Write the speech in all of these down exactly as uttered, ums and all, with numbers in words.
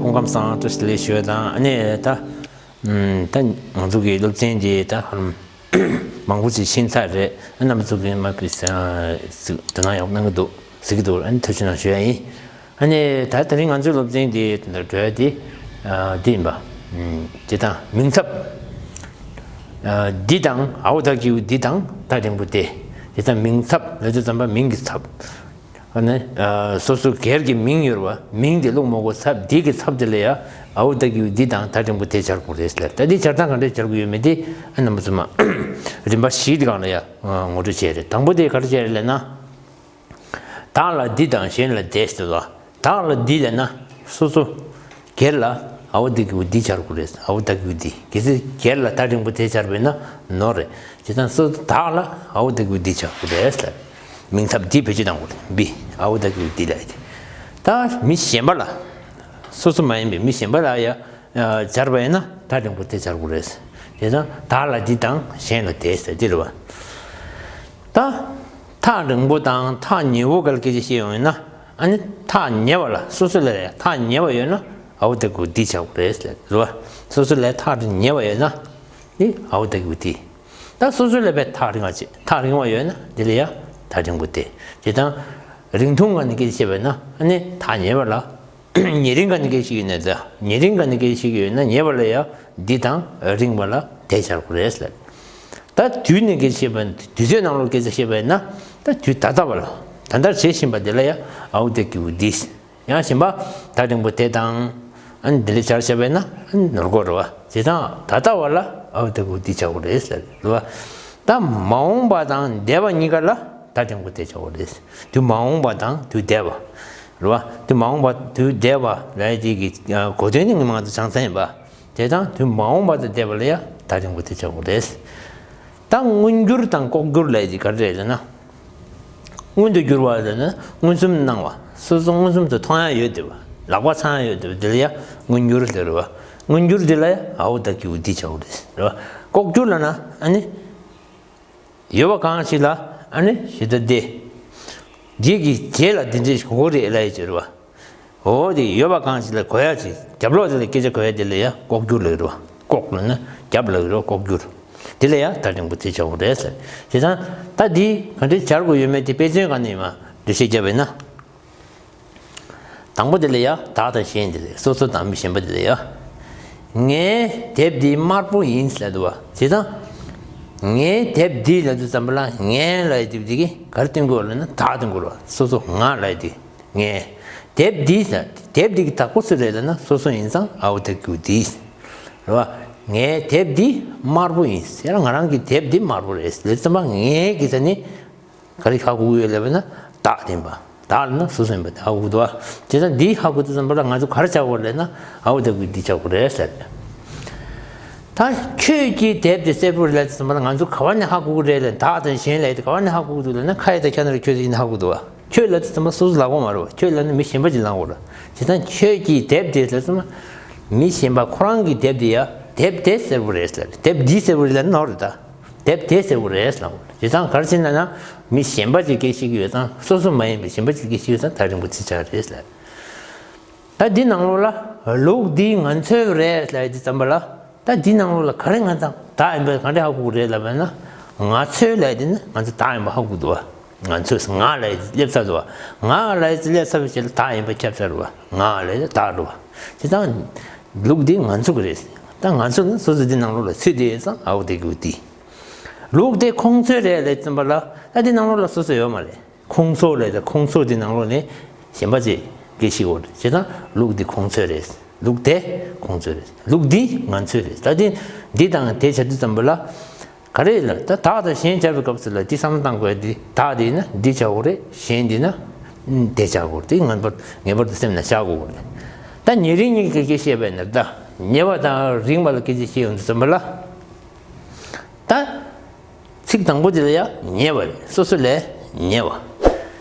སྐུ་ཁམས་བཟང་། བཀྲ་ཤིས་བདེ་ལེགས་ཞུ་ཡ་དང་། ཨ་ནི་ད་ད་ང་ཚོ་གི་སློབ་ཚན་འདི་ད་ཧ་ལམ་མང་པོ་ཅིག་ཤེས་ཚར་རེད། ཨ་རྣམ་པ་ཚོ་གི་མ་ཕི་དོ་སྣང་ཡག་གནང་གི་འདུག་ཟེར་གི་འདུག་ཨ་ནི་ཐུགས་རྗེ་གནང་ཞུ་ཡ་ཡིན། ཨ་ནི་ད་དེ་རིང་ང་ཚོའི་སློབ་ཚན་འདི་འགྲོ་ཡ་འདི་འདི་ཡིན་པ། དེ་དང་མིང་ཚབ། འདི་དང་འའོ་ད་གི་འདི་དང་ད་འགྲེང་བུ་དེ། དེ་དང་མིང་ཚབ་ལབ་དུས་ཙམ་པ་མིང་གི་ཚབ། ཨ་ནི་སོ་སོ་སྒེར་གྱི་མིང་ཡོད་རེད་བ། མིང་དེ་བླུག་མ་དགོས། ཚབ་འདི་གི་ཚབ་དེ་ལ་ཡ་འའོ་ད་གི་འདི་དང་ད་འགྲེང་བུ་དེ་སྦྱར་དགོས་རེད་ལབ། ད་འདི་སྦྱར་སྟངས་ག་འདྲས་སྦྱར་དགོས་ཡོད་མེད་དེ་ཨ་རྣམ་པ་ཚོ་མ་རིམ་པ་བཞི་དེ་སྒང་ལ་ཡ་ངོ་སྤྲོད་བྱས་རེད། དང་པོ་དེ་ག་རེ་བྱས་རེད་ལབ་ན། བདག་ལ་འདི་དང་གཞན་ལ་དེ་ཟེར་བ། བདག་ལ་འདི་ལབ་ན་སོ་སོ་སྒེར་ལ་འའོ་ད་གི་འདི་སྦྱར་དགོས་རེད། འའོ་ད་གི་འདི། གལ་སྲིད་སྒེར་ལ་ད་འགྲེང་བུ་དེ་སྦྱར་བས་ན་ནོར་རེད། བྱས་ཙང་སོ་བདག་ལ་འའོ་ད་གི་འདི་སྦྱར་དགོས་རེད་ལབ། མིང་ཚབ་འདི་བེད་སྤྱོད་གཏང་དགོས་རེད། འདི་འའོ་ད་གི་འདི་ལབ་ཡ་དེ། ད་མི་གཞན་པ་ལ། སོ་སོ་མ་ཡིན་པའི་མི་གཞན་པ་ལ་ཡ་སྦྱར་བ་ཡིན་ན་ད་འགྲེང་བུ་དེ་སྦྱར་དགོས་རེད། བྱས་ཙང་བདག་ལ་འདི་དང་གཞན་ལ་དེ་ཟེར་འདི་རེད་བ། ད་ཐག་རིང་པོ་དང་ཐག་ཉེ་བོ་ག་ལ་སྐད་ཆ་བཤད་ཡོང་ཡིན་ན། ཨ་ནི་ཐག་ཉེ་བ་ལ། སོ་སོ་ལ་ཡ་ཐག་ཉེ་བ་ཡོད་ན་འའོ་ད་གི་འདི་སྦྱར་དགོས་རེད་ཟེར་རེད་བ། སོ་སོ་ལ་ཐག་ཉེ་བ་ཡོད་ན་ནི་འའོ་ད་གི་འདི། ད་སོ་སོ་ལ་བས་ཐག་རིང་བ་བྱེད། ཐག་རིང་བ་ཡོད་ན་དེ་ལ་ཡ་ད་འགྲེང་བུ་དེ། བྱས་ཙང་རིང་ཐུང་ག་ནས་སྐད་ཆ་བཤད་པ་ཡིན་ན་ཨ་ནི་ཐག་ཉེ་བ་ལ། ཉེ་རིང་ག་ནས་སྐད་ཆ་བཤད་ཡོད་ན། ད་ཉེ་རིང་ག་ནས་སྐད་ཆ་བཤད་ཡོད་ན་ཉེ་བ་ལ་ཡ་འདི་དང་རིང་བ་ལ་དེ་སྦྱར་དགོས་རེད་ལབ། ད་དུས་ནས་སྐད་ཆ་བཤད་པ་ཡིན། དུས་ཚོད་ནང་ལོགས་སྐད་ཆ་བཤད་པ་ཡིན་ན་ད་དུས་ད་ལྟ་བ་ལ། ད་ལྟར་བྱེད་བཞིན་པ་དེ་ལ་ཡ་འའོ་ད་གི་འདི། ཡང་གཞན་པ་ད་འགྲེང་བུ་དེ་དང་། ཨ་ནི་དེ་ལ་སྦྱར་བྱས་པ་ཡིན་ན་ཨ་ནི་ནོར་གྱི་རེད་བ། བྱས་ཙང་ད་ལྟ་བ་ལ་འའོ་ད་གི་འདི་སྦྱར་དགོས་རེད་ཟེར་རེད་བ། ད་མ་འོངས་པ་དང་འདས་པ་གཉིས་ཀ་ལ་ད་འགྲེང་བུ་དེ་སྦྱར་དགོས་རེད། དུས་མ་འོངས་པ་དང་དུས་འདས་པ་རེད་བ། དུས་མ་འོངས་པ་དུས་འདས་པ་ལབ་ཡ་དེ་གི་གོ་དོན་ནི་ངས་མ་ང་ཚོ་བྱང་ས་ཡིན་པ། དེ་དང་དུས་མ་འོངས་པ་དང་འདས་པ་ལ་ཡ་ད་འགྲེང་བུ་དེ་སྦྱར་དགོས་རེད། ད་མངོན་གྱུར་དང་ལྐོག་གྱུར་ལབ་ཡ་དེ་ག་རེ་རེད་ལབ་ན། མངོན་དུ་གྱུར་བ་ལབ་ན་མངོན་སུམ་སྣང་བ། སོ་སོ་མངོན་སུམ་དུ་མཐོང་ཡ་ཡོད་དེ་བ། ལག་པ་འཆང་ཡ་ཡོད་དེ་བ། དེ་ལ་ཡ་མངོན་གྱུར་ཟེར་རེད་བ། མངོན་གྱུར་དེ་ལ་ཡ་འའོ་ད་གི་འདི་སྦྱར་དགོས་རེད་བ། ལྐོག་གྱུར་ལབ་ན་ཨ་ནི། ཡོད་པ་གང་ཞིག་ལ་ཨ་ནི་ཞེ་ད་དེ། དེ་གི་རྗེས་ལ་དེ་འདྲས་ཞིག་གོ་རེད་ལབ་ཡ་ཅིག་རེད་བ། འོ་དེ་ཡོད་པ་གང་ཞིག་ལ་གོ་ཡ་ཅིག་རྒྱབ་ལོགས་དེ་ལ་སྐད་ཆ་གོ་ཡ་དེ་ལ་ཡ་ལྐོག་གྱུར་ལབ་རེད་བ། ལྐོག་ལབ་ན་རྒྱབ་ལབ་རེད་བ། ལྐོག་གྱུར། དེ་ལ་ཡ་ད་འགྲེང་བུ་དེ་སྦྱར་དགོས་རེད་ཟེར། བྱས་ཙང་ད་འདི་ག་འདྲས་སྦྱར་དགོས་ཡོད་མེད་དེ་དཔེ་མཚོན་ག་ནས་མ་འགྲེལ་བཤད་བརྒྱབ་པ་ཡིན་ན། དང་པོ་དེ་ལ་ཡ་བདག་དང་གཞན་དེ་ལ། སོ་སོ་དང་མི་གཞན་པ་དེ་ལ་ཡ། ངའི་དེབ་འདི་དམར་པོ་ཡིན་ཟེར་འདུག་བ། བྱས་ཙང་། ངའི་དེབ་འདི་ལབ་དུས་ཙམ་པ་ལ་ངའི་ལབ་ཡ་དེ་འདི་གི་ག་རེ་སྟོན་དགོས་ལབ་ན་བདག་སྟོན་དགོས་རེད་བ། སོ་སོ་ང་ལབ་ཡ་དེ། ངའི་དེབ་འདི་ཟེར། དེབ་འདི་གི་བདག་པོ་སུ་རེད་ལབ་ན་སོ་སོ་ཡིན་ཙང་འའོ་ད་གི་འདི། རེད་བ། ངའི་དེབ་འདི་དམར་པོ་ཡིན་ཟེར། ང་རང་གི་དེབ་འདི་དམར་པོ་རེད་ལབ་ཙམ་པ་ངའི་གི་ཟེར་ནི། ག་རེ་ཧ་གོ་གི་ཡོད་ལབ་ན་བདག་དེ་ཡིན་པ། བདག་ལབ་ན་སོ་སོ་ཡིན་པ་དེ་ཧ་གོ་གི་འདུག་བ། བྱས་ཙང་འདི་ཧ་གོ་དུས་ཙམ་པ་ལ་ང་ཚོ་ག་རེ་བྱ་དགོས་ལབ་ན་འའོ་ད་གི་འདི་བྱ་དགོས་རེད་ཟེར། ད་ཁྱོད་ཀྱི་དེབ་དེ་སེར་པོ་རེད་ལབ་དུས་ཙམ་པ་ལ་ང་ཚོ་ག་བ་ནས་ཧ་གོ་གི་རེད་ལབ། བདག་དང་གཞན་ལབ་དེ་ག་བ་ནས་ཧ་གོ་གི་འདུག་ལབ་ན་ཁ་ཡ་དང་ཁ་ན་རོ་ཁྱོད་ཡིན་ཧ་གོ་འདུག་བ། ཁྱོད་ལབ་དུས་ཙམ་པ་སོ་སོ་ལབ་དགོས་མ་རེད་བ། ཁྱོད་ལབ་ན་མི་གཞན་པ་ཅིག་ལབ་དགོས་རེད། བྱས་ཙང་ཁྱོད་ཀྱི་དེབ་དེ་ལབ་དུས་ཙམ་པ་མི་གཞན་པ་ཁོ་རང་གི་དེབ་དེ་ཡ་དེབ་དེ་སེར་པོ་རེད་ལབ། དེབ་འདི་སེར་པོ་རེད་ལབ་ན་ནོར་རེད་ད། དེབ་དེ་ཟེར་དགོས་རེད་ལབ། བྱས་ཙང་ག་རེ་བྱས་ན་ན་མི་གཞན་པ་ཅིག་སྐད་ཆ་བཤད་ཀྱི་ཡོད་ཙང་སོ་སོ་མ་ཡིན་པའི་གཞན་པ་ཅིག་སྐད་ཆ་བཤད་ཡོད་ཙང་ད་རིང་པོ་ཚིག་ཆགས་རེད་ལབ། ད་འདི་ནང་ལོགས་ལ་ལུགས་འདི་ང་ཚོའི་རེད་ལབ་དུས་ཙམ་པ་ལ་ད་འདི་ནང་ལོགས་ལ་ག་རེ་ང་ཚང་བདག་ཡིན་པ་ག་འདྲ་ཧ་གོ་གི་རེད་ལབ་པ་ན། ང་ཚོའི་ལབ་དེ་ནི་ང་ཚོ་བདག་ཡིན་པ་ཧ་གོ་འདུག་བ། ང་ཚོས་ང་ལབ་དེ་སླེབས་ཚར་འདུག་བ། ང་ལབ་དེ་སླེབས་ཚར་བའི་རྗེས་ལ་བདག་ཡིན་པ་ཁྱབ་ཚར་བ། ང་ལབ་དེ་བདག་འགྲོ་བ། བྱས་ཙང་ལུགས་འདི་ང་ཚོ་གི་རེད། ད་ང་ཚོ་ནི་སོ་སོ་འདི་ནང་ལོགས་ལ་ཚུད་དེ་ཡོད་ཙང་འའོ་དེ་གི་འདི། ལུགས་དེ་ཁོང་ཚོའི་རེད་ལབ་ཙམ་པ་ལ་ད་འདི་ནང་ལོགས་ལ་སོ་སོ་ཡོད་མ་རེད། ཁོང་ཚོ་ལབ་ད་ཁོང་ཚོ་འདི་ནང་ལོགས་ནས་གཞན་པ་ཅིག་སྐད་ཆ་བཤད་ཡོད་རེད། བྱས་ཙང་ལུགས་འདི་ཁོང་ཚོའི་རེད། ལུགས་དེ་ཁོང་ཚོའི་རེད། ལུགས་འདི་ང་ཚོའི་རེད། ད་འདི་འདི་དང་དེ་བྱ་དུས་ཙམ་པ་ལ། ག་རེ་ལ་ད་བདག་དང་གཞན་སྦྱར་བའི་སྐབས་སུ་ལ་འདི་བསམ་བློ་བཏང་དགོས་ཡ་འདི་བདག་འདི་ན་འདི་བྱ་དགོས་རེད། གཞན་འདི་ན་དེ་བྱ་དགོས་རེད། དེ་ངེས་པར་ངེས་པར་དུ་སེམས་ན་བཞག་དགོས་རེད། ད་ཉེ་རིང་གཉིས་ཀྱི་སྐད་ཆ་བཤད་པ་ཡིན་ན་ད་ཉེ་བ་དང་རིང་བ་ལ་སྐད་ཆ་བཤད་ཡོང་དུས་ཙམ་པ་ལ། ད་ཚིག་དང་པོ་དེ་ལ་ཡ་ཉེ་བ་རེད། སོ་སོ་ལས་ཉེ་བ།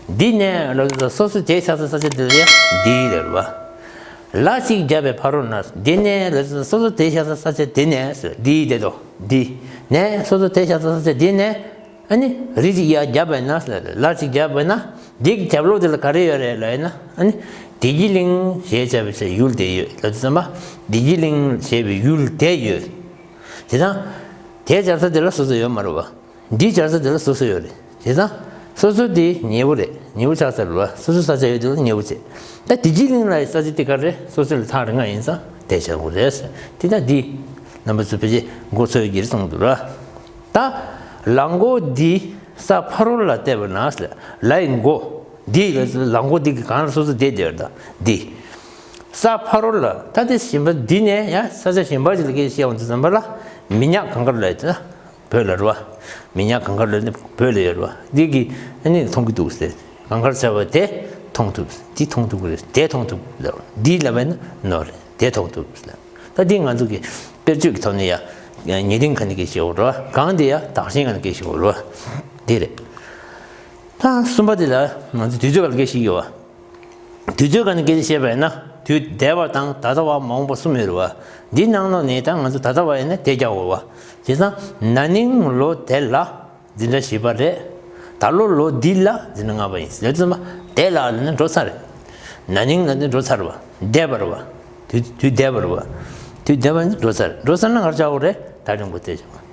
འདི་ནས་ལ་སོ་སོ་དེ་ཆགས་ས་ས་ཆ་དེ་ལ་ཡ་འདི་རེད་བ། ལ་ཅིག་བརྒྱབ་པའི་ཕ་རོལ་ན་འདི་ནས་ལ་སོ་སོ་དེ་ཆགས་ས་ས་ཆ་དེ་ནས་འདི་དེ་དོ། འདི་ནས་སོ་སོ་དེ་ཆགས་ས་ས་ཆ་འདི་ནས་ཨ་ནི་རི་ཅིག་ཡར་བརྒྱབ་པ་ཡིན་ན་ལ་ཅིག་བརྒྱབ་པ་ཡིན་ན་འདི་གི་རྒྱབ་ལོགས་དེ་ལ་ག་རེ་ཡོད་རེད་ལབ་ཡིན་ན་ཨ་ནི་ བདེ་སྐྱིད་གླིང་ཞེས་བྱ་བའི་ཡུལ་དེ་ཡོད་ལབ་དུས་ཙམ་པ། བདེ་སྐྱིད་གླིང་ཞེས་པའི་ཡུལ་དེ་ཡོད། དེ་དང་། དེ་སྦྱར་ས་དེ་ལ་སོ་སོ་ཡོད་མ་རེད་བ། འདི་སྦྱར་ས་དེ་ལ་སོ་སོ་ཡོད་རེད། བྱས་ཙང་། སོ་སོ་དེ་ཉེ་བོ་རེད། ཉེ་བོ་ཆགས་ས་རེད་བ། སོ་སོ་ས་ཆ་ཡོད་དེ་ལ་ཉེ་བོ་བྱེད། ད་བདེ་སྐྱིད་གླིང་ལ་ཡི་ས་ཆ་དེ་ག་རེད། སོ་སོ་ལ་ཐག་རིང་ང་ཡིན་ཙང་དེ་བྱ་དགོས་རེད། དེ་ད་འདི། རྣམ་པ་ཚོ་ཕལ་ཆེར་མགོ་ཚོས་ཀྱི་རེད་གསུངས་འདུག་ར། ད། ལ་མགོ་འདི་ས་ཕ་རོལ་ལ་བལྟས་པ་ན་ཟེར། ལ་ཡི་མགོ། འདི་ལ་ལ་མགོ་འདི་གི་གང་ལ་སོ་སོ་བསྡད་བསྡད་ཡོད་ད། འདི། ས་ཕ་རོལ་ལ་ད་དེ་གཞན་པ་འདི་ནས་ཡང་ས་ཆ་གཞན་པ་ཅིག་ལ་སྐད་ཆ་བཤད་འོང་དུས་ཙམ་པ་ལ། མི་ཉག་གངས་དཀར་ལ་ཡོད་ད། བོད་ལ་རེད་བ། མི་ཉག་གངས་དཀར་ལ་ནི་བོད་ལ་ཡོད་རེད་བ། འདི་གི་ཨ་ནི་མཐོང་གི་འདུག་ཟེར། གངས་དཀར་བྱ་བ་དེ་མཐོང་ཐུབ། འདི་མཐོང་ཐུབ་ཀྱི་རེད། དེ་མཐོང་ཐུབ་ལ། འདི་ལ་བས་ན་ནོར་རེད། དེ་མཐོང་ཐུབ་ལ། ད་འདི་ང་ཚོ་གི་དཔེར་བརྗོད་ཀྱི་ཐོག་ནས་ཡ། ཉེ་རིང་ག་ནས་སྐད་ཆ་བཤད་འོང་རེད་བ། གངས་འདི་ཡ་དག་ཞིང་ག་ནས་སྐད་ཆ་བཤད་འོང་རེད་བ། འདི་རེད། ད་གསུམ་པ་འདི་ལ་ང་ཚོ་དུས་ཚོད་ག་ལ་སྐད་ཆ་བཤད་ཡོད་བ། དུས་ཚོད་ག་ནས་སྐད་ཆ་བཤད་པ་ཡིན་ན། དུས་འདས་པ་དང་ད་ལྟ་བ་མ་འོངས་པ་གསུམ་ཡོད་རེད་བ། འདི་ནང་ལོགས་ནས་ད་ང་ཚོ་ད་ལྟ་བ་ཡིན་ན་དེ་རྒྱག་དགོས་བ། བྱས་ཙང་ན་ནིང་ལོ་དེ་ལ་འཛིན་གྲྭ་བཞི་པ་རེད། ད་ལོ་ལོ་འདི་ལ་འཛིན་གྲྭ་ལྔ་པ་ཡིན་ཟེར་དུས་ཙམ་པ། དེ་ལ་ལ་ནི་འགྲོ་ཚར་རེད། ན་ནིང་ལ་ནི་འགྲོ་ཚར་བ། འདས་པ་རེད་བ། དུས་དུས་འདས་པ་རེད་བ། དུས་འདས་པ་ནི་འགྲོ་ཚར། འགྲོ་ཚར་ན་ག་རེ་བྱ་དགོས་རེད། ད་རིང་པོ་དེ་བྱ་དགོས།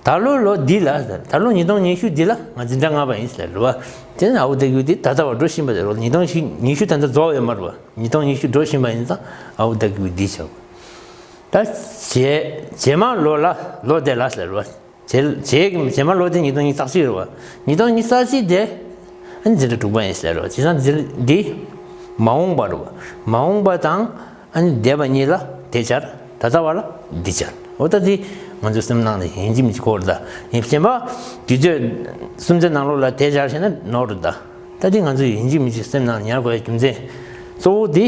ད་ལོ་ལོ་འདི་ལ་ཟེར། ད་ལོ་ཉིས་སྟོང་ཉི་ཤུ་འདི་ལ་ང་འཛིན་གྲྭ་ལྔ་པ་ཡིན་ཟེར་རེད་བ། དེ་ནི་ཨའུ་ཏེ་གུ་འདི་ད་ལྟ་བ་འགྲོ་བཞིན་པ་རེད་བ། ཉིས་སྟོང་ཉི་ཤུ་ད་ལྟ་རྫོགས་པ་ཡོད་མ་རེད་བ། ཉིས་སྟོང་ཉི་ཤུ་འགྲོ་བཞིན་པ་ཡིན་ཙང་ཨའུ་ཏེ་གུ་འདི་བྱ་དགོས། ད་རྗེས་རྗེས་མ་ལོ་ལ་ལོ་དེ་ལ་ཟེར་རེད་བ། རྗེས་རྗེས་ཀྱི་རྗེས་མ་ལོ་དེ་ཉིས་སྟོང་ཉི་ཤུ་རྩ་གཅིག་རེད་བ། ཉིས་སྟོང་ཉི་ཤུ་རྩ་གཅིག་དེ་ཨ་ནི་འཛིན་གྲྭ་དྲུག་པ་ཡིན་ཟེར་རེད་བ། བྱས་ཙང་འཛིན་འདི་མ་འོངས་པ་རེད་བ། མ་འོངས་པ་དང་ཨ་ནི་འདས་པ་གཉིས་ལ་དེ་སྦྱར། ད་ལྟ་བ་ལ་འདི་སྦྱར། འོ་ད་འདི་ང་ཚོའི་སེམས་ནང་ལ་ཡིན་གཅིག་མིན་གཅིག་གོ་རེད་ད། ཡིན་གཞན་པ་དུས་ཚོད་གསུམ་ཚོད་ནང་ལོགས་ལ་དེ་སྦྱར་བྱས་ན་ནོར་རེད་ད། ད་འདི་ང་ཚོས་ཡིན་གཅིག་མིན་གཅིག་སེམས་ནང་ཉར་དགོས་ཡ་རྒྱུ་མཚན་གཙོ་བོ་འདི།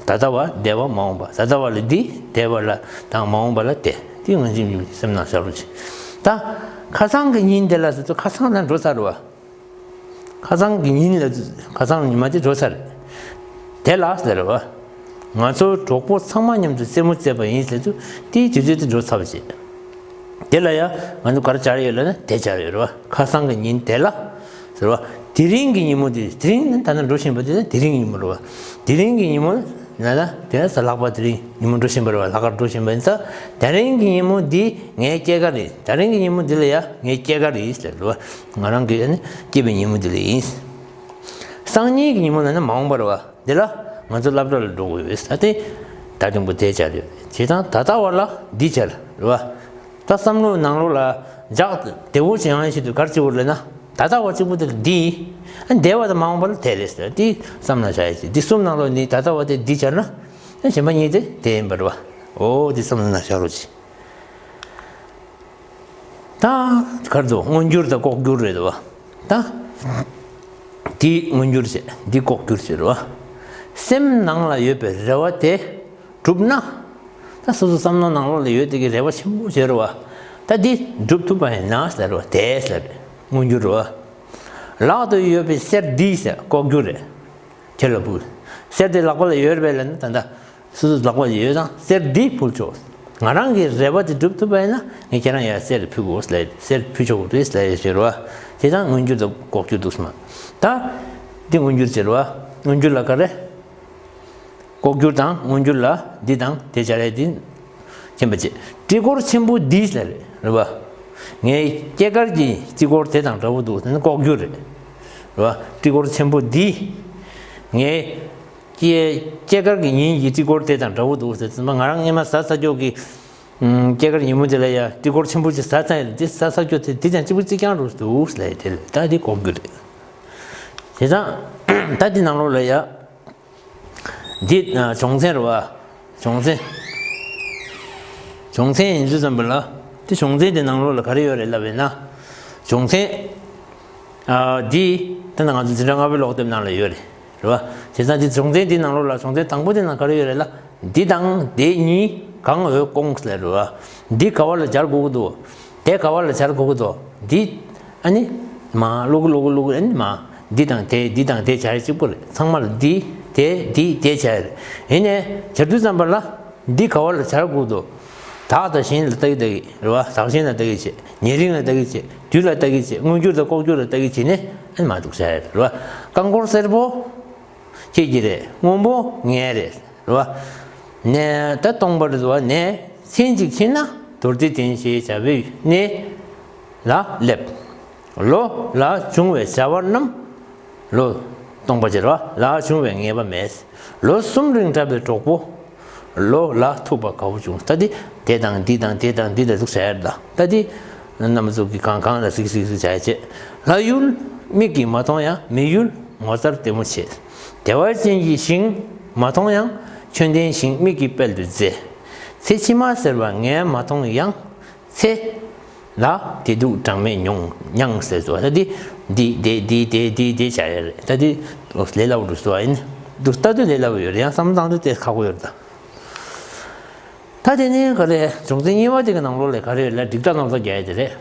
ད་ལྟ་བ་འདས་པ་མ་འོངས་པ། ད་ལྟ་བ་ལ་འདི། འདས་པ་ལ་དང་མ་འོངས་པ་ལ་དེ། འདི་ང་ཚོས་ཡིན་གཅིག་མིན་གཅིག་སེམས་ནང་བཞག་རོགས་གྱིས། ད་ཁ་སང་གི་ཉིན་དེ་ལ་ཟེར་ཚོ་ཁ་སང་ལ་འགྲོ་ཚར་བ། ཁ་སང་གི་ཉིན་ལ་ཁ་སང་ཉི་མ་དེ་འགྲོ་ཚར། དེ་ལ་ཟེར་བ། ང་ཚོ་གྲོགས་པོ་ཚང་མ་མཉམ་དུ་རྩེད་མོ་རྩེས་པ་ཡིན་ཟེར་དུས་དེའི་དུས་ཚོད་དེ་འགྲོ་ཚར་བ་བྱེད། དེ་ལ་ཡང་ང་ཚོ་ག་རེ་སྦྱར་ཡོད་ལབ་ན་དེ་སྦྱར་ཡོད་རེད་བ། ཁ་སང་གི་ཉིན་དེ་ལ་ཟེར་བ། དེ་རིང་གི་ཉིན་མོ་དེ། དེ་རིང་ནི་ད་ནི་འགྲོ་བཞིན་པ་དེ་ནི་དེ་རིང་གི་ཉིན་མོ་རེད་བ། དེ་རིང་གི་ཉིན་མོ་ན་ད་དེ་ས་ལྷག་པ་དེ་རིང་ཉིན་མོ་འགྲོ་བཞིན་པ་རེད་བ། ལྷག་དཀར་འགྲོ་བཞིན་པ་ཡིན་ཙང་དེ་རིང་གི་ཉིན་མོ་འདི་ངའི་སྐྱེས་སྐར་རེད། དེ་རིང་གི་ཉིན་མོ་འདི་ལ་ཡང་ངའི་སྐྱེས་སྐར་རེད་ཟེར་རེད་བ། ང་རང་གི་ནི་སྐྱེས་པའི་ཉིན་མོ་འདི་ལ་ཡིན། སང་ཉིན་གྱི་ཉིན་མོ་ལ་ནི་མ་འོངས་པ་རེད་བ། འདི་ལ་ང་ཚོ་སློབ་གྲྭ་ལ་འགྲོ་དགོས་ཡོད་ས་དེ། ད་དུང་པོ་དེ་སྦྱར་ཡོད། བྱས་ཙང་ད་ལྟ་བ་ལ་འདི་སྦྱར་རེད་བ། ད་བསམ་བློའི་ནང་ལོགས་ལ་འཇགས་བདེ་བོ་བྱེད་ཡང་ཆེད་དུ་ག་རེ་བྱེད་དགོས་རེད་ན། ད་ལྟ་བ་གཅིག་པུ་དེ་ལ་འདི། ཨ་འདས་པ་དང་མ་འོངས་པ་ལ་དེ་རེད་ཟེར། འདི་བསམ་ན་བྱ་ཡ་ཆེད། འདི་གསུམ་ནང་ལོགས་ནས་ད་ལྟ་བ་དེ་འདི་སྦྱར་ན། ཨ་གཞན་པ་གཉིས་དེ་དེ་ཡིན་པ་རེད་བ། འོ་འདི་བསམ་ན་བྱ་རོགས་གྱིས། ད་གར་དུ་མངོན་གྱུར་དང་ལྐོག་གྱུར་རེད་བ། ད་འདི་མངོན་གྱུར་བྱས། འདི་ལྐོག་གྱུར་བྱས་རེད་བ། སེམས་ནང་ལ་ཡོད་པའི་རེ་བ་དེ་གྲུབ་ན། ད་སོ་སོ་བསམ་མནོ་ནང་ལོགས་ལ་ཡོད་དེ་གི་རེ་བ་ཆེན་པོ་བྱས་རེད་བ། ད་འདི་འགྲུབ་ཐུབ་པ་ཡིན་ན་ཟེར་བ་དེ་ཟེར་མངོན་གྱུར་རེད་བ། ལག་ཏུ་ཡོད་པའི་གསེར་འདི་ཟེར་ལྐོག་གྱུར་རེད། ཁྱེད་ལ་ཕུལ། གསེར་དེ་ལག་པ་ལ་ཡོད་རེད་པས་ལབ་ན་ད་ལྟ། སོ་སོ་ལག་པ་ལ་ཡོད་ཙང་གསེར་འདི་ཕུལ་ཆོག་ང་རང་གི་རེ་བ་དེ་འགྲུབ་ཐུབ་པ་ཡིན་ན་ངས་ཁྱེད་རང་ཡར་གསེར་ཕུལ་དགོས་ལབ། གསེར་ཕུལ་ཆོག་གི་རེད་ལབ་ཡོད་ཟེར་བ། དེ་དང་མངོན་གྱུར་དང་ལྐོག་གྱུར་འདུག་སྨ། ད་འདི་མངོན་གྱུར་ཟེར་བ། མངོན་གྱུར་ལ་ག་རེ། ལྐོག་གྱུར་དང་མངོན་གྱུར་ལ་འདི་དང་དེ་སྦྱར་ཡས་འདི། མཁྱེན་པ་ཆེ། སྤྲི་གོར་ཆེན་པོ་འདི་ལ་རེད། རེད་བ། ངའི་སྐྱེས་སྐར་གྱི་སྤྲི་གོར་དེ་དང་འདྲ་བོ་འདུག་དེ་ནི་ལྐོག་གྱུར་རེད། རེད་བ། སྤྲི་གོར་ཆེན་པོ་འདི། ངའི་སྐྱེས་སྐྱེས་སྐར་གྱི་ཉིན་གྱི་སྤྲི་གོར་དེ་དང་འདྲ་བོ་འདུག་ཟེར་ཙམ་པ་ང་རང་སྔས་མ་ཟ་ས་ཀྱོག་གི་ཨུམ། སྐྱེས་སྐར་ཉིན་མོ་དེ་ལ་ཡ་སྤྲི་གོར་ཆེན་པོ་ཅིག་ཟ་ཚར་ཡིན། དེ་ཟ་ས་ཀྱོག་དེ་དེ་ཀྱང་གཅིག་པུ་གཅིག་རྐྱང་རུ་འདུག་ལབ་དེ་ལ་ད་འདི་ལྐོག་གྱུར་རེད། བྱས་ཙང་ད་འདི་ནང་ལོགས་ལ་ཡ། འདི་ཨ་སྦྱོང་ཚན་རེད་བ། སྦྱོང་ཚན། སྦྱོང་ཚན་ཡིན་དུས་ཙམ་པ་ལ། དེ་སྦྱོང་ཚན་དེ་ནང་ལོགས་ལ་ག་རེ་ཡོད་རེད་ལབ་ཡིན་ན། སྦྱོང་ཚན། ཨ་འདི། ད་ནང་ང་ཚོ་འཛིན་གྲྭ་ལྔ་པའི་ཀློག་དེབ་ནང་ལ་ཡོད་རེད། རེད་བ། བྱས་ཙང་འདི་སྦྱོང་ཚན་འདི་ནང་ལོགས་ལ་སྦྱོང་ཚན་དང་པོ་དེ་ནང་ག་རེ་ཡོད་རེད་ལ། འདི་དང་དེ་གཉིས་གང་འོས་སྐོང་ལབ་རེད་བ། འདི་ག་བ་ལ་སྦྱར་དགོས་ཀྱི་འདུག་དེ་ག་བ་ལ་སྦྱར་དགོས་ཀྱི་འདུག་འདི། ཨ་ནི། མ་ཀློག་གི་ཀློག་གི་ཀློག་གི་ཨ་ནི་མ། འདི་དང་དེ་འདི་དང་དེ་སྦྱར་གཅིག་པོ་རེད། ཚང་མ་ལ་འདི། དེ། འདི། དེ་སྦྱར་རེད། ཡིན་ནའི་སྦྱར་དུས་ཙམ་པ་ལ། འདི་ག་བ་ལ་སྦྱར་དགོས་འདུག་དག་དང་ཞིང་ལ་ལྟ་གི་ལྟ་གི་རེད་བ། དག་ཞིང་ལ་ལྟ་གི་བྱེད། ཉེ་རིང་ལ་ལྟ་གི་བྱེད། དུས་ལ་ལྟ་གི་བྱེད། མངོན་གྱུར་དང་ལྐོག་གྱུར་ལ་ལྟ་གི་བྱེད་ནས་ཨ་ནི་མ་འདུག་སྦྱར་རེད་བ། རྐང་འཁོར་སེར་པོ། ཁྱེད་ཀྱི་རེད། སྔོན་པོ་ངའི་རེད། རེད་བ། ནས་ད་སྟོང་པ་རེད་བ། ནས་མཚན་གཅིག་ཕྱིན་ན་མདོར་བསྡུས་བསྟན་བྱའི་བྱ་བའི་གནས་ལ་སླེབས། ལོ་ལ་བྱུང་བའི་བྱ་བ་རྣམས། ལོ་སྟོང་པ་ཅིག་རེད་བ། ལ་བྱུང་བའི་ངེས་པ་མེད། ལོ་གསུམ་རིང་བསྒྲགས་པའི་གྲོགས་པོ། ལོ་ལ་ཐུག་པ་དགའ་བོ་བྱུང་། ད་འདི་དེ་དང་འདི་དང་དེ་དང་འདི་ལ་འདུག་བྱ་ཡ་རེད། ད་འདི་རྣམ་པ་ཚོ་གི་གང་གང་ལ་གཟིགས་གཟིགས་གཟིགས་བྱ་ཡ་བྱེད། ལྷ་ཡུལ་མིག་གིས་མ་མཐོང་ཡང་། མི་ཡུལ་ངོ་མཚར་ལྟད་མོ་བྱེད། བདེ་བ་ཅན་གྱི་ཞིང་མ་མཐོང་ཡང་། ཆོས་ལྡན་ཞིང་མིག་གིས་དཔལ་དུ་མཛེས། ཚེ་ཕྱི་མ་ཟེར་བ་ངས་མ་མཐོང་ཡང་། ཚེ་ལ་བདེ་སྡུག་གྲངས་མེད་མྱོང་མྱངས་ཟེར་སོ། ད་འདི་འདི་འདི་འདི་འདི་འདི་འདི་བྱ་ཡ་རེད། ད་འདི་ལས་སླ་བོ་འདུག་སོ། ཨ་ཡིན་འདུག་ལྟ་དུས་ལས་སླ་བོ་ཡོད་རེད། ཡང་བསམ་བློ་བཏང་དུས་དེ་ཁག་པོ་ཡོད་རེད་ད། ད་དེ་ནས་ག་རེ། སྦྱོང་ཚན་གཉིས་པ་དེ་གི་ནང་ལོགས་ལ་ག་རེ་ཡོད་ལ། འགྲིག་མཐའ་ནོར་བརྡ་རྒྱག་ཡ་དེ་རེད།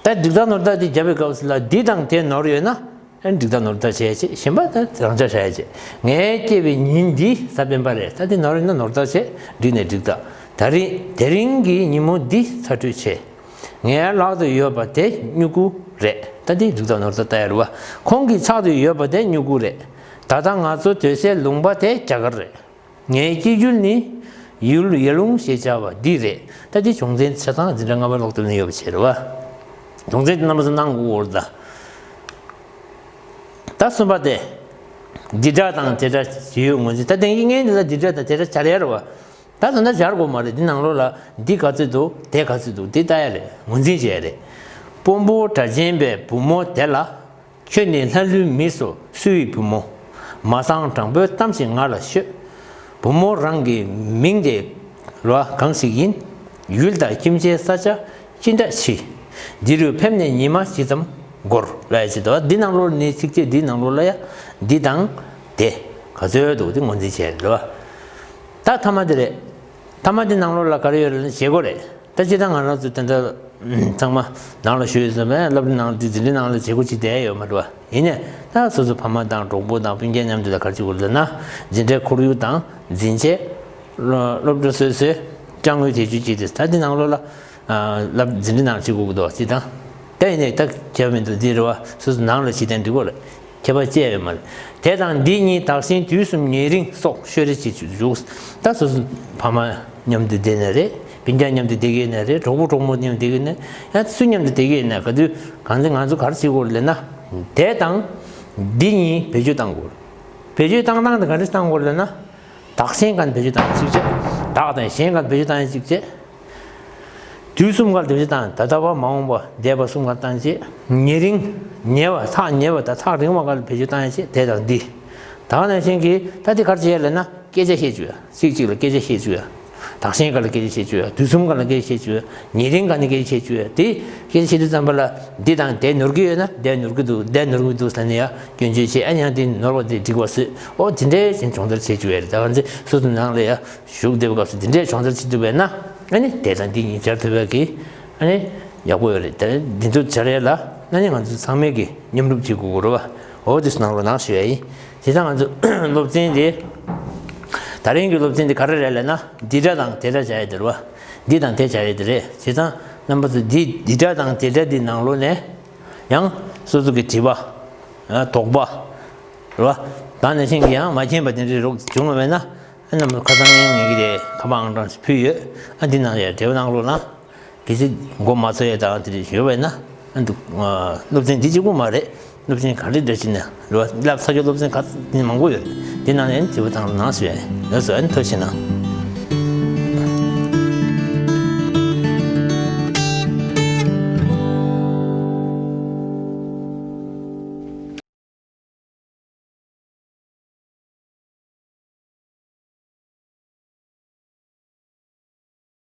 ད་འགྲིག་མཐའ་ནོར་བརྡ་དེ་རྒྱབ་པའི་སྐབས་སུ་ལ་འདི་དང་དེ་ནོར་ཡོད་ན། ཨ་ནི་འགྲིག་མཐའ་ནོར་བརྡ་བྱས་བྱས། གཞན་པ་ད་རང་འཇགས་བྱ་ཡ་བྱས། ངས་སྐྱེས་པའི་ཉིན་འདི་གཟའ་སྤེན་པ་རེད། ད་དེ་ནོར་ཡོད་ན་ནོར་བརྡ་བྱས། འགྲིག་ནས་འགྲིག་ད། ད་རིང་དེ་རིང་གི་ཉིན་མོ་འདི་ཚ་དྲོད་ཆེ། ངའི་ལག་ཏུ་ཡོད་པ་དེ་སྨྱུ་གུ་རེད། ད་འདི་འགྲིག་མཐའ་ནོར་བརྡ་ལྟ་ཡ་རེད་བ། ཁོང་གི་ཕྱག་ཏུ་ཡོད་པ་དེ་སྨྱུ་གུ་རེད། ད་ལྟ་ང་ཚོ་སྡོད་སའི་ལུང་པ་དེ་རྒྱ་གར་རེད། ངའི་སྐྱེ་ཡུལ་ནི་ཡུལ་ཡར་ཀླུང་ཞེས་བྱ་བ་འདི་རེད། ད་འདི་སྦྱོང་ཚན་ཆ་ཚང་འཛིན་གྲྭ་ལྔ་པ་ཀློག་དེབ་ནས་ཡོད་པ་བྱས་རེད་བ། སྦྱོང་ཚན་འདི་རྣམ་པ་ཚོ་གནང་དགོས་ཀྱི་ཡོད་རེད་ད། ད་གསུམ་པ་དེ། འདི་སྒྲ་དང་དེ་སྒྲ་ཇི་ཡོད་ངོས་འཛིན། ད་དེང་གི་ངས་འདི་ལ་འདི་སྒྲ་དང་དེ་སྒྲ་སྦྱར་ཡ་རེད་བ། ད་ད་ལྟ་སྦྱར་དགོས་མ་རེད། འདི་ནང་ལོགས་ལ་འདི་ག་ཚོད་འདུག་དེ་ག་ཚོད་འདུག་དེ་ལྟ་ཡ་རེད། ངོས་འཛིན་བྱེད་ཡ་རེད། དཔོན་པོ་སྒྲ་གཅན་པའི་བུ་མོ་དེ་ལ། ཁྱོད་ནི་ལྷ་ལུས་མི་སུ་སུའི་བུ་མོ། མ་གསང་དྲང་པོའི་གཏམ་ཞིག་ང་ལ་ཤོད། བུ་མོ་རང་གི་མིང་དེ་ར་གང་ཞིག་ཡིན། ཡུལ་དང་ཁྱིམ་མཚེས་ས་ཆ་ཅི་འདྲ་ཕྱི། འདི་རུ་ཕེབས་ནས་ཉི་མ་ཇི་ཙམ་འགོར་ལ་ཡ་ཅི་དོ། འདི་ནང་ལོགས་ནི་ཚིགས་བཅད་འདི་ནང་ལོགས་ལ་ཡ་འདི་དང་དེ་ག་ཚོད་འདུག་དེ་ངོས་འཛིན་བྱས་རེད་བ། ད་ཐ་མ་དེ་རེད། ཐ་མ་དེ་ནང་ལོགས་ལ་ག་རེ་ཡོད་རེད་ན་བྱེད་སྒོ་རེད། ད་སྤྱིར་བཏང་ང་རང་ཚོ་དེ་འདྲ་ཚང་མ་ནང་ལ་བཞུགས་ཡོད་ཟེར་བས། སློབ་གྲྭ་ནང་དུ་འཛིན་གྲྭའི་ནང་ལ་བྱེད་སྒོ་ཅིག་བསྡད་ཡོད་མ་རེད་བ། ཡིན་ནའི་ད་སོ་སོ་ཕ་མ་དང་གྲོགས་པོ་དང་སྤུན་ཀྱག་མཉམ་དུ་ལ་ག་རེ་བྱེད་དགོས་རེད་ལབ་ན། འཛིན་གྲྭའི་ཁོར་ཡུག་དང་འཛིན་ཆས། སློབ་གྲྭ་སོ་སོའི་ཅ་དངོས་དེ་ཚོ་ཅིག་དེ་ད་འདི་ནང་ལོགས་ལ་ལབ་འཛིན་གྲྭའི་ནང་ལ་བྱེད་དགོས་ཀྱི་འདུག་ཅིག་དང་། ད་ཡིན་ནའི་ད་ཁྱད་པར་མི་འདུག་འདི་རེད་བ། སོ་སོ་ནང་ལ་བྱེད་དང་འགྲིག་གོ་རེད། ཁྱད་པར་ཅི་ཡང་ཡོད་མ་རེད། དེ་དང་འདི་གཉིས་དག་ཞིང་དུས་གསུམ་ཉེ་རིང་སོགས་ཤོད་རེ་བྱེད་བཅུག་ད་སོ་སོ་ཕ་མ་མཉམ་དུ་བསྡད་ན་རེད། སྤུན་ཀྱག་མཉམ་དུ་བསྡད་ཀྱི་ཡོད་ན་རེད། གྲོགས་པོ་གྲོགས་མོ་མཉམ་དུ་བསྡད་ཀྱི་ཡོད་ན། ཡང་སུ་མཉམ་དུ་བསྡད་ཀྱི་ཡོད་ན། ག་དུས་གང་ཚེ་ང་ཚོ་ག་རེ་བྱེད་དགོས་རེད་ལབ་ན། དེ་དང་འདི་གཉིས་བེད་སྤྱོད་གཏང་དགོས་རེད། བེད་སྤྱོད་གཏང་སྟངས་དེ་ག་རེ་གཏང་དགོས་རེད་ལབ་ན། བདག་གཞན་སྒང་བེད་སྤྱོད་གཏང་ཡ་གཅིག་བྱས། བདག་དང་གཞན་སྒང་བེད་སྤྱོད་གཏང་ཡ་གཅིག་བྱས། དུས་གསུམ་ཀ་ལ་དེ་བཞིན་དང་། ད་ལྟ་བ་མ་འོངས་པ་འདས་པ་གསུམ་ཀ་བཏང་བྱས། ཉེ་རིང་ཉེ་བ་ཐག་ཉེ་བ་དང་ཐག་རིང་བ་ཀ་ལ་བེད་སྤྱོད་བཏང་ཡ་བྱས། དེ་དང་འདི། ད་ག་ནང་བཞིན་གྱི་ད་དེ་ག་རེ་བྱས་ལབ་ན། སྐད་ཆ་བཤད་བཅུག་ཡ། གཅིག་གཅིག་ལ་སྐད་ཆ་བཤད་བཅུག་ཡ། བདག་གཞན་ཀ་ལ་སྐད་ཆ་བཤད་བཅུག་ཡ། དུས་གསུམ་ཀ་ལ་སྐད་ཆ་བཤད་བཅུག་ཡ། ཉེ་རིང་ཀ་ནས་སྐད་ཆ་བཤད་བཅུག་ཡ། དེ་སྐད་ཆ་བཤད་དུས་ཙམ་པ་ལ་འདི་དང་དེ་ནོར་གྱི་ཡོད་ན། དེ་ནོར་གྱི་འདུག་དེ་ནོར་གྱི་འདུག་ཟེར་ནས་ཡ་སྐྱོན་བརྗོད་བྱས། ཨ་ནི་ཡང་དེ་ནོར་བ་དེ་འགྲིག་པ་བཟོས། ཨོ་དེ་འདྲའི་ཅིག་སྦྱོང་བརྡར་བྱེད་བཅུག་ཡ་རེད། ད་ག་ཚེ་སོ་སོ་ནང་ལ་ཡ། བཞུགས་བསྡད་པའི་སྐབས་སུ་འདི་འདྲའི་སྦྱོང་བརྡར་བྱེད་ཐུབ་པས་ན། ཨ་ནི་དེ་དང་འདི་གཉིས་སྦྱར་ཐུབ་པའི་གི་ཨ་ནི་ཡག་པོ་ཡོད་རེད། དེ་འདི་ཚོ་སྦྱར་ཡས་ལ་ཨ་ནི་ང་ཚོ་ཚང་མས་གི་མཉམ་རུབ་བྱེད་དགོས་ཀྱི་རེད་བ། འོ་དེ་ཚོ་གནང་རོགས་གནང་ཞུ་ཡ་ཡིན། བྱས་ཙང་ང་ཚོ་སློབ་ཚན་དེ། ད་རིང་གི་སློབ་ཚན་དེ་ག་རེ་རེད་ལབ་ན། འདི་སྒྲ་དང་དེ་སྒྲ་བྱ་ཡས་དེ་རེད་བ། འདི་དང་དེ་བྱ་ཡས་དེ་རེད། བྱས་ཙང་རྣམ་པ་ཚོ་འདི་འདི་སྒྲ་དང་དེ་སྒྲ་འདི་ནང་ལོགས་ནས་ཡང་སོ་སོ་གི་དྲི་བ། དོགས་པ། རེད་བ། ད་ནང་བཞིན་གི་ཡང་མ་མཁྱེན་པ་དེ་འདྲའི་རོགས་བྱུང་བ་མེད་ན། ཨ་རྣམ་པ་ཁ་སང་ཡང་ངེད་ཀྱི་དེ་ཁ་པར་ཨང་གྲངས་ཤིག་ཕུལ་ཡོད། ཨ་འདི་ནང་ཡང་འབྲེལ་བ་གནང་རོགས་གནང་། གལ་སྲིད་མགོ་མ་ཚོས་ཡ་དང་དེ་འདྲ་ཡོད་པ་ཡིན་ན། ཨ་འདུག་སློབ་ཚན་འདི་གཅིག་པུ་མ་རེད། སློབ་ཚན་ག་རེ་འདྲ་ཞིག་ནས་རེད་བ། བསླབ་ས་ཆ་སློབ་ཚན་ག་ཚོད་མང་པོ་ཡོད་རེད། འདི་ནང་ནས་འབྲེལ་བ་གནང་རོགས་གནང་ཞུ་ཡ་ཡིན། ལགས་སོ། ཨ་ནི་ཐུགས་རྗེ་གནང་།